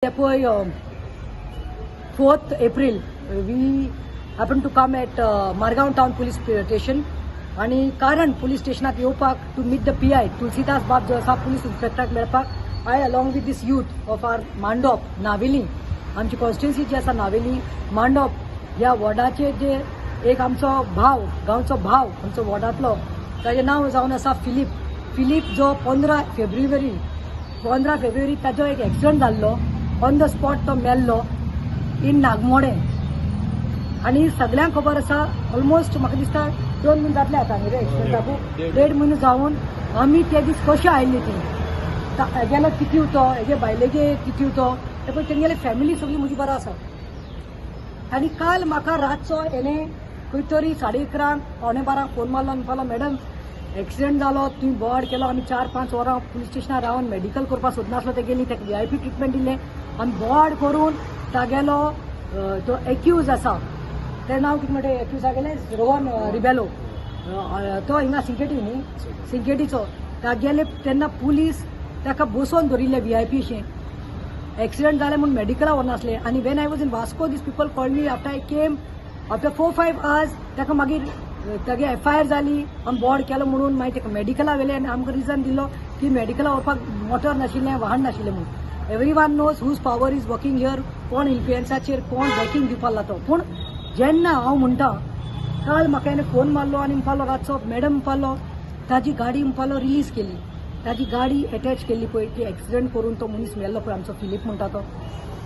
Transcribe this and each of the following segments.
ते पळय, 4th April we happen to come at Margao Town Police Station आनी कारण पुलीस स्टेशनाक येवपाक to meet the PI Tulsidas बाब जो आसा, पुलीस इन्स्पेक्टराक मेळपाक I along with this youth of our Mandop, Navelim, आमची कॉन्स्टिट्युन्सी जी आसा नावेली मांडोप ह्या वॉर्डाचे जे एक आमचो भाव, गांवचो भाव, आमचो वॉर्डांतलो, ताजें नांव जावन आसा फिलीप. फिलीप जो 15 फेब्रुवारी, 15 फेब्रुवारी ताजो एक एक्सिडंट जाल्लो, ऑन the spot तो मेल्लो इन नागमोडे. आनी सगळ्यांक खबर आसा, ऑलमोस्ट म्हाका दिसता 2 म्हयने जातले आतां न्ही रे एक्सिडंटाकू? 1.5 म्हयनो जावन आमी ते दीस कशें आयिल्ली ती हेगेलो कितें तो, हेगे बायलेगे कितें तो, ते पळय, तेंगेले फॅमिली सगळी म्हजी बरो आसा. आनी काल म्हाका रातचो हेणे खंय तरी 11:30, 11:45 फोन मारलो आनी म्हणलो, "मॅडम, एक्सिडंट जालो, तुवें बोवाळ केलो. आमी 4-5 वरां पुलीस स्टेशनार रावन मेडिकल करपाक सोदनासलो तेगेली, ताका व्हीआयपी ट्रिटमेंट दिलें आनी बोवाळ करून तागेलो तो एक्यूज आसा, तें नांव कितें म्हणटा एक्यूजागेलें, रोहन रिबेलो, तो हिंगा सिंकेटी न्ही, सिंकेटीचो, तागेले तेन्ना पुलीस ताका बसोवन धरिल्ले व्हीआयपी शे, एक्सिडंट जालें म्हूण मेडिकला व्हरनासले. आनी when I was in Vasco, these people called me. After I came, after 4-5 hours, ताका मागीर तागे एफआयआर जाली, आमी बोवाळ केलो म्हणून. मागीर ताका मेडिकला व्हेले आनी आमकां रिजन दिलो की मेडिकला व्हरपाक मोटर नाशिल्लें, वाहन नाशिल्लें म्हणून. Everyone knows whose power is working here, कोण इन्फ्लुएन्साचेर कोण बॅकिंग दिवपाक लागतो. पूण जेन्ना हांव म्हणटा, काल म्हाका हेणें फोन मारलो आनी म्हणपालो रातचो, मॅडम, म्हणपालो, ताजी गाडी, म्हणपालो, रिलीज केली, ताजी गाडी एटॅच केल्ली पळय, ती एक्सिडंट करून तो मनीस मेल्लो पळय, आमचो फिलीप म्हणटा तो,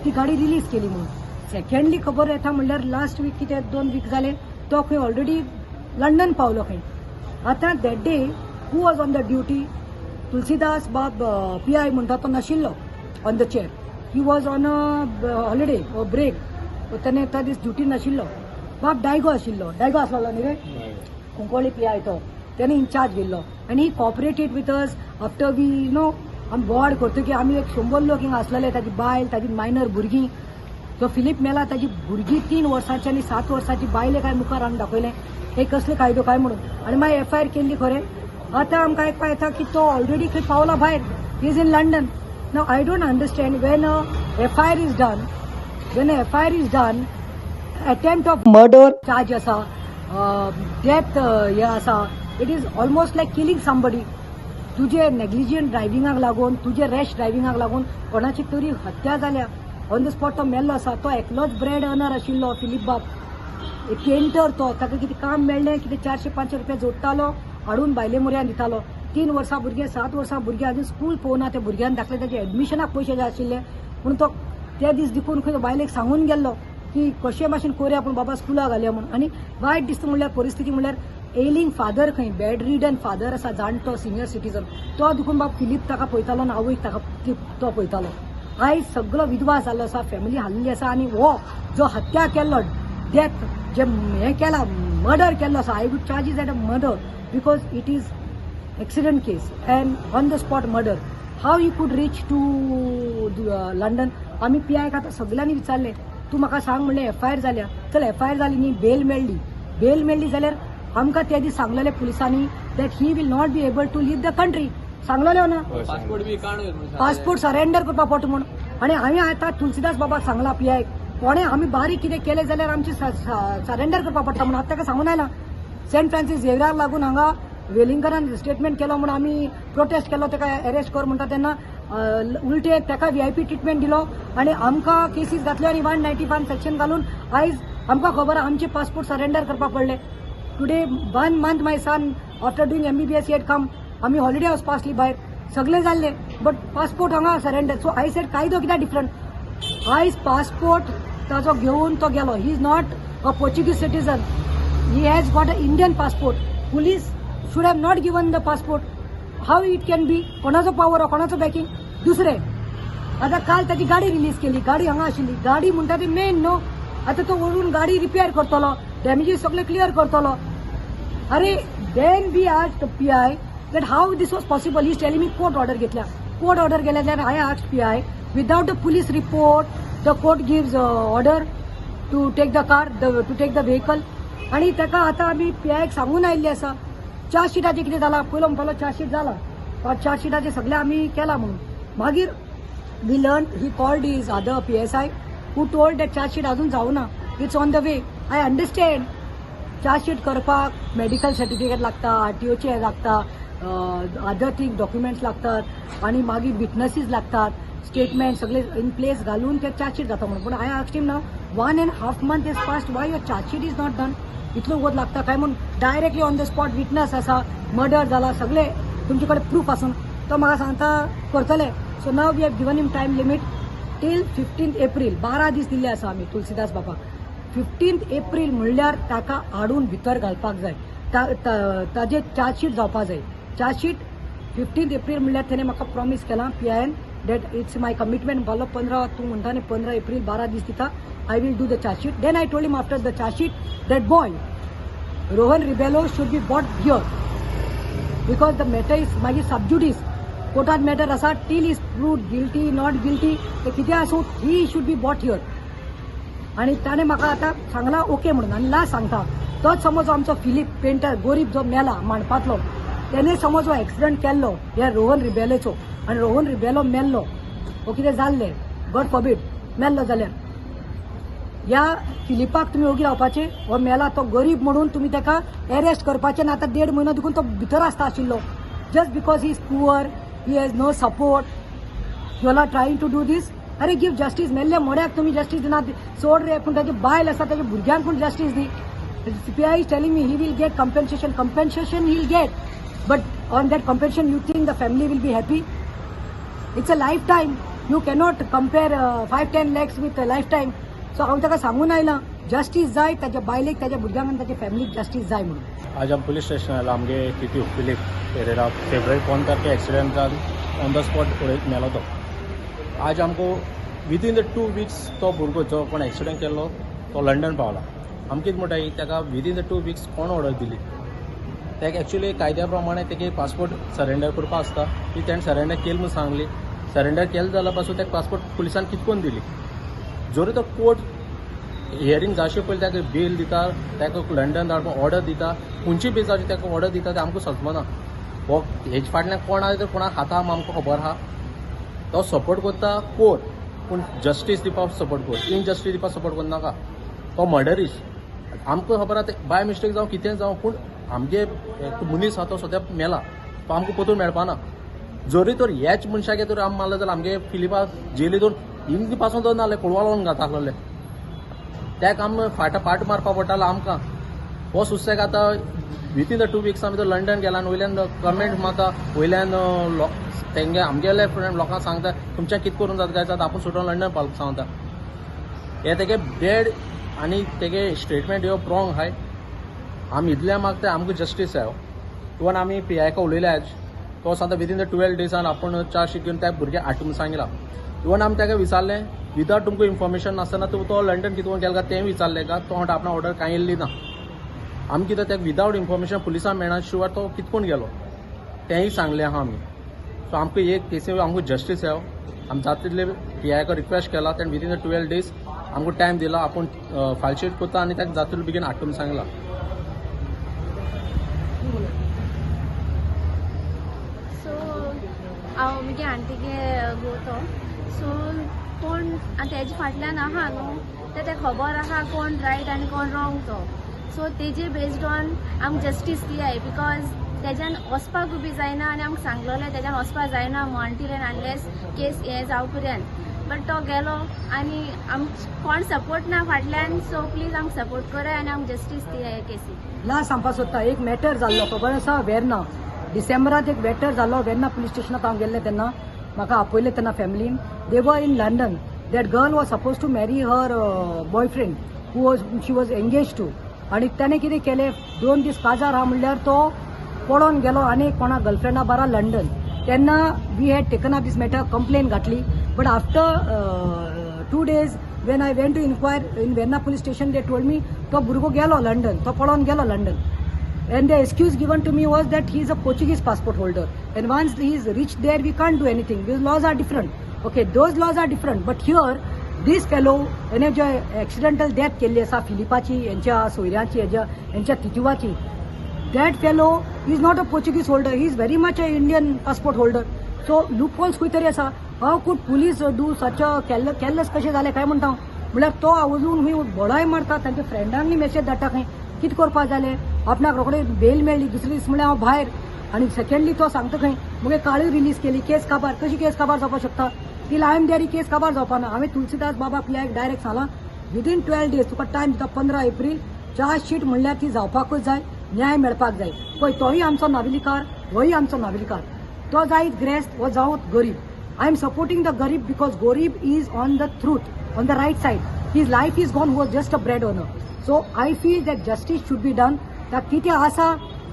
ती गाडी रिलीज केली म्हणून. सेकंडली खबर येता म्हणल्यार लास्ट वीक, कितें 2 वीक जाले, तो खंय ऑलरेडी लंडन पावलो खंय. आतां that day who was on the duty? Tulsidas बाब पीआय म्हणटा तो नाशिल्लो on the chair. He was on a holiday or break. तेणे त्या दीस ड्युटी नाशिल्लो. बाब डायगो आशिल्लो, डायगो आसलेलो न्ही रे, कुंकळी पीआय, तो तेणे इन्चार्ज घेल्लो आनी he cooperated with us after we आमी बोवाळ करतकीर. आमी एक 100 लोक हिंगा आसलेले, ताजी बायल, ताजी मायनर भुरगीं, जो फिलीप मेला ताजी भुरगीं 3 वर्सांची आनी 7 वर्साची बायले काय मुखार हाडून दाखयलें हे कसले कायदो काय म्हणून. आनी मागीर एफआयआर केल्ली खरें. आतां आमकां आयकपा येता की तो ऑलरेडी खंय पावला भायर, is in London. Now I don't understand, when a FIR is done, when FIR is done, attempt of murder charge आसा, डेथ हे आसा, it is almost like killing somebody. तुजे नेग्लिजंट ड्रायव्हिंगाक लागून, तुजे रॅश ड्रायव्हिंगाक लागून कोणाची तरी हत्या जाल्या, ऑन the spot तो मेल्लो आसा. तो एकलोच ब्रेड अर्नर आशिल्लो फिलीप बाब, एक पेंटर तो. ताका कितें काम मेळ्ळें कितें, 400-500 रुपया जोडटालो, हाडून बायले मुऱ्यान दितालो. 3 वर्सां भुरगें, 7 वर्सां भुरगें, अजून स्कूल पळोवना त्या भुरग्यान दाखले. ताजे एडमिशनाक पयशे जाय आशिल्ले पूण तो ते दीस देखून खंय बायलेक सांगून गेल्लो की कशे भाशेन करुया पूण बाबा स्कुलाक घालया म्हणून. आनी वायट दिसता म्हणल्यार परिस्थिती म्हणल्यार एलिंग फादर खंय, बेड रिडन फादर आसा, जाणटो, सिनियर सिटीजन तो देखून बाब फिलीप ताका पळयतालो आनी आवयक ताका तो पळयतालो. आयज सगळो विधवा जाल्लो आसा, फॅमिली हाल्ली आसा. आनी हो जो हत्या केल्लो, डेथ जे हें केला, मर्डर केल्लो आसा, I would charge it as a murder because it is accident case and on the spot murder. How he could reach to London? आमी पीआयक आतां सगल्यांनी विचारलें, तूं म्हाका सांग म्हणलें, एफआयआर जाल्या, चल एफआयआर जाली न्ही, बेल मेळ्ळी, बेल मेळ्ळी जाल्यार आमकां त्या दीस सांगलेले पुलिसांनी that he will not be able to leave the country, सांगलेले ना? पासपोर्ट बी काण. पासपोर्ट सरेंडर करपा पडटा म्हूण. आनी हांवें आतां तुलसीदास बाबाक सांगलां, पीआयक, कोणें आमी बारीक कितें केलें जाल्यार आमची सरेंडर करपा पडटा म्हणून. आतां ताका सांगून आयलां. सेंट फ्रांसीस झेवियराक लागून हांगा वेलिंगकरान स्टेटमेंट केलो म्हूण आमी प्रोटेस्ट केलो, ताका अरेस्ट कर म्हणटा तेन्ना उलटे ताका व्हीआयपी ट्रिटमेंट दिलो आनी आमकां केसीस घातल्यो आनी 195 सेक्शन घालून आयज आमकां खबर आहा, आमचे पासपोर्ट सरेंडर करपाक पडले. Today one month my son, after doing MBBS, had come. आमी हॉलिडे वचपा आसली भायर, सगळे जाल्ले, बट पासपोर्ट हांगा सरेंडर. सो I said, कायदो कित्याक डिफरंट? आयज पासपोर्ट ताजो घेवन तो गेलो. He is not a Portuguese citizen, he has got a Indian passport. Police should have not given the passport. How it can be? कोणाचो power, कोणाचो बॅकिंग? दुसरें, आतां काल ताची गाडी रिलीज केली. गाडी हांगा आशिल्ली. गाडी म्हणटा ती मेन न्हू. आतां तो वळून गाडी रिपेअर करतलो, डॅमेजीस सगळे क्लियर करतलो. अरे, then we asked PI that how this was possible. He's telling me court order घेतल्या. कोर्ट ऑर्डर गेल्या जाल्यार I asked PI, without the police report the court gives order to take the car, to take the vehicle? आणि ताका आतां आमी पीआयक सांगून आयिल्ले आसा. चार्जशिटाचें कितें जालां? पयलो म्हणपालो चार्जशीट जाला, चार्जशिटाचें सगळें आमी केलां म्हणून. मागीर We learn he called his other PSI who told that chargesheet अजून जावना, it's on the way. I understand, chargesheet करपाक मेडिकल सर्टिफिकेट लागता, आरटीओचे लागता, अदर थिंग डॉक्युमेंट्स लागतात आणि मागीर विटनसीस लागतात, स्टेटमेंट सगळे इन प्लेस घालून ते चार्जशीट जाता म्हणून. पूण I asked him, now 1.5 month is past, why your chargesheet is not done? इतलो वगत लागता काय म्हणून? Directly on the spot witness आसा, मर्डर जाला, सगळे तुमचे कडेन प्रूफ आसून तो म्हाका सांगता करतले. So now we have given him time limit till 15 April. 12 दीस दिल्ले आसा आमी तुलसीदास बाबाक. 15 एप्रील म्हणल्यार ताका हाडून भितर घालपाक जाय, ताजे चार्जशीट जावपा जाय. चार्जशीट 15 एप्रील म्हणल्यार तेणे म्हाका प्रॉमीस केलां PIN that it's my commitment. म्हणलो 15, तूं म्हणटा न्ही 15 एप्रील, 12 दीस दिता, I will do the chargesheet. Then I told him, after the chargesheet that boy Rohan Rebelo should be brought here because the matter is मागीर सबज्युडीस, कोर्टात मॅटर आसा. Till is prove guilty, not guilty, ते कितें आसूं, he should be brought here. आणि ताणें म्हाका आतां सांगलां ओके म्हणून. आनी लास्ट सांगता, तोच समज आमचो फिलीप पेंटर गोरीब जो मेला मांडपांतलो, तेणे समज हो एक्सिडंट केल्लो ह्या रोहन रिबेलोचो आनी रोहन रिबेलो मेल्लो वो कितें जाल्लें, गॉड फॉरबीड, मेल्लो जाल्यार ह्या फिलिपाक तुमी ओगी रावपाचे? हो मेला तो गरीब म्हणून तुमी ताका एरेस्ट करपाचे ना? आतां देड म्हयनो देखून तो भितर आसता आशिल्लो. Just because he is poor, he has no support, you are trying to do this. अरे, गिव जस्टीस. मेल्ल्या मोड्याक तुमी जस्टीस दिनात, सोड रे, पूण ताची बायल आसा, ताच्या भुरग्यांक पूण justice the. PI is telling me he will get compensation. Compensation he will get, but on that compensation you think the family will be happy? It's a life time. You cannot compare 5-10 lakhs with life time. So हांव ताका सांगून आयलां, justice जाय ताच्या बायलेक, ताच्या भुरग्यांक आनी ताच्या फॅमिलीक जस्टीस जाय म्हणून. आज आम पुलीस स्टेशन आयला. आमगे तितू फिलीप पेरेरा फेब्रुवारी 15 तारखे एक्सिडेंट जावन ऑन the spot उडयत मेलो तो. आज आमकां विदीन the 2 weeks तो भुरगो जो कोण एक्सिडेंट केल्लो तो लंडन पावला. आमकां कितें म्हणटाय, ताका विदीन the 2 weeks कोण ऑर्डर दिली ताका? एक्चुली कायद्या प्रमाणे तेगे पासपोर्ट सरेंडर करपा आसता. ती तेणें सरेंडर केली म्हूण सांगली. सरेंडर केलें जाल्यार पासून ताका पासपोर्ट पुलिसान कितें करून दिली? जरी तो कोर्ट हियरींग जावचे पयलीं ताका बेल दिता, ताका लंडन धाडपाक ऑर्डर दिता, खंयची बेल जावची ताका ऑर्डर दिता, तें आमकां समजना. हो हेजे फाटल्यान कोण आहा तर कोणाक खाता आमकां खबर आहा. तो सपोर्ट करता कोर्ट, पूण जस्टीस दिवपाक सपोर्ट कर, इनजस्टीस दिवपाक सपोर्ट करनाका. तो मर्डरीस आमकां खबर आहा. ते बाय मिस्टेक जावं, कितें जावं, पूण आमगे एक मनीस आहा तो सद्या मेला, तो आमकां परतून मेळपाना. जरी तर ह्याच मनशाक तर आमी मारलो जाल्यार आमगे फिलिपा जेली दोन हिंदी पासून तर नासले, कोडवा लावन घाता आसलेले. ताका आमी फाट पाट मारपा पडटालो आमकां. हो सुसेग आतां विथीन the 2 weeks आमी तो लंडन गेला आनी वयल्यान कमेंट मारता, वयल्यान तेंगे आमगेले फ्रेंड लोकांक सांगता, तुमच्या कितें करून जाता काय जाता, आपूण सुटोन लंडन पावपाक सांगता. हे तेगे बॅड आनी तेगे स्टेटमेंट येवप रॉंग आहाय. आमी इतलें मागता, आमकां जस्टीस जायो. इवन आमी पीआयका उलयले आयज, तो सांगता विदीन the 12 डेजान आपूण चार्जशीट घेवन त्या भुरग्याक हाडटा म्हूण सांगिलां. इवन आमी ताका विचारलें, विदाउट तुमकां इन्फॉर्मेशन नासतना तूं तो लंडन कितें गेला काय तें विचारलें का? तो म्हणटा आपणा ऑर्डर कांय येयल्ली ना. आमी कितें ताका विदाउट इन्फॉर्मेशन पुलिसां मेळना शिवाय तो कितें करून गेलो तेंय सांगलें आहा आमी. सो आमकां एक केसी आमकां जस्टीस जायो. आमी जाता तितले पीआयका रिक्वेस्ट केला. तेणें विदीन the 12 days आमकां टायम दिला, आपूण फायल शीट करता आनी ताका जाता तितले बेगीन हाडटा म्हूण सांगलां. सो हांव मुगे आंटीगे घोव तो. सो कोण आतां तेजे फाटल्यान आहा न्हू, ते तें खबर आहा कोण रायट आनी कोण रॉंग तो. सो तेजे बेस्ड ऑन आमकां जस्टीस दियाय, because तेज्यान वचपाकूय बी जायना आनी आमकां सांगलोलें तेज्यान वचपाक जायना until and unless case हें जावं पर्यंत, बट तो गेलो आनी आमकां कोण सपोर्ट ना फाटल्यान. सो प्लीज आमकां सपोर्ट कराय आनी आमकां जस्टीस दियाय हे केसीक. लास्ट सांगपा सोदता, एक मॅटर जाल्लो खबर आसा वेर्ना, डिसेंबरात एक मॅटर जाल्लो वेर्ना पुलीस स्टेशनात. हांव गेल्लें तेन्ना, म्हाका आपयलें तेन्ना फॅमिलीन. They were in London. That girl was suppose to marry her boyfriend who was she was engage to. आनी ताणें कितें केलें, 2 दीस काजार आहा म्हणल्यार तो पळोन गेलो आनी कोणा गर्लफ्रेंडा बारा लंडन. तेन्ना we had taken up this matter, complain घातली. But after 2 days when I went to inquire in Verna police station, they told me तो भुरगो गेलो लंडन, तो पळोन गेलो London. And the excuse given to me was that he is a Portuguese passport holder. And once he is reached there, we can't do anything. These laws are different. Okay, those laws are different. But here, this fellow, हेणे J accidental death केल्ली आसा फिलिपाची, हेंच्या सोयऱ्यांची, हेज्या हेंच्या तितुवाची, that fellow is not a Portuguese holder. He is very much a Indian passport holder. So loopholes खंय तरी आसा. How could police do such a careless कशें जालें काय म्हणटा हांव. म्हणल्यार तो अजून खंय बडाय मारता, तांच्या फ्रेंडांनी मेसेज धाडटा खंय. कितें करपा जालें? आपणाक रोखडे बेल मेळ्ळी, दुसरे दीस म्हणल्यार हांव भायर. आनी सेकंडली तो सांगता खंय मगे काळूय रिलीज केली, केस काबार. कशी केस काबार जावपाक शकता? Till I am there, case काबार जावपा ना. हांवें तुलसीदास बाबा पीआयक डायरेक्ट सांगलां, विदीन 12 डेज तुका टायम दिता, 15 एप्रील चार्जशीट म्हणल्यार ती जावपाकूच जाय, न्याय मेळपाक जाय. पळय, तोय आमचो नावेलीकार, होय आमचो नावेलीकार. तो जायत ग्रेस्त, हो जावत गरीब. I am supporting the गरीब because गरीब is on the truth, on the right side. His life is gone, was just a bread earner. So I feel that justice should be done. ता कितें आसा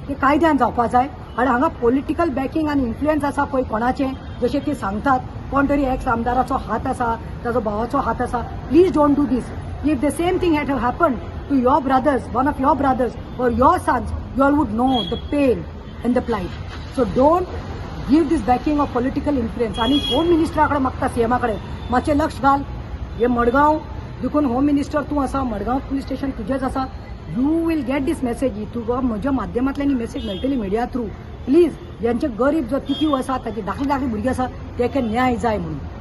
तें कायद्यान जावपा जाय. आनी हांगा पॉलिटिकल बॅकिंग आनी इन्फ्लुयन्स आसा पळय कोणाचें, जशें ते सांगतात कोण तरी एक्स आमदाराचो हात आसा, ताजो भावाचो हात आसा. Please don't do this. If the same thing had happen to your brothers, one of your brothers or your sons, you all would know the pain and the plight. So don't give this backing of political influence. आनी home मिनिस्टरा कडेन मागता, सीएमा कडेन मातशें लक्ष घाल. हे मडगांव देखून home minister तूं आसा, मडगांव पुलीस स्टेशन तुजेंच आसा. You will get this message. तुका म्हज्या माध्यमांतल्यान ही मेसेज मेळटली मिडिया थ्रू. प्लीज, ज्यांचे गरीब जो तितीव आसा, ताचे धाकली धाकली भुरगीं आसा, तेका न्याय जाय म्हणून.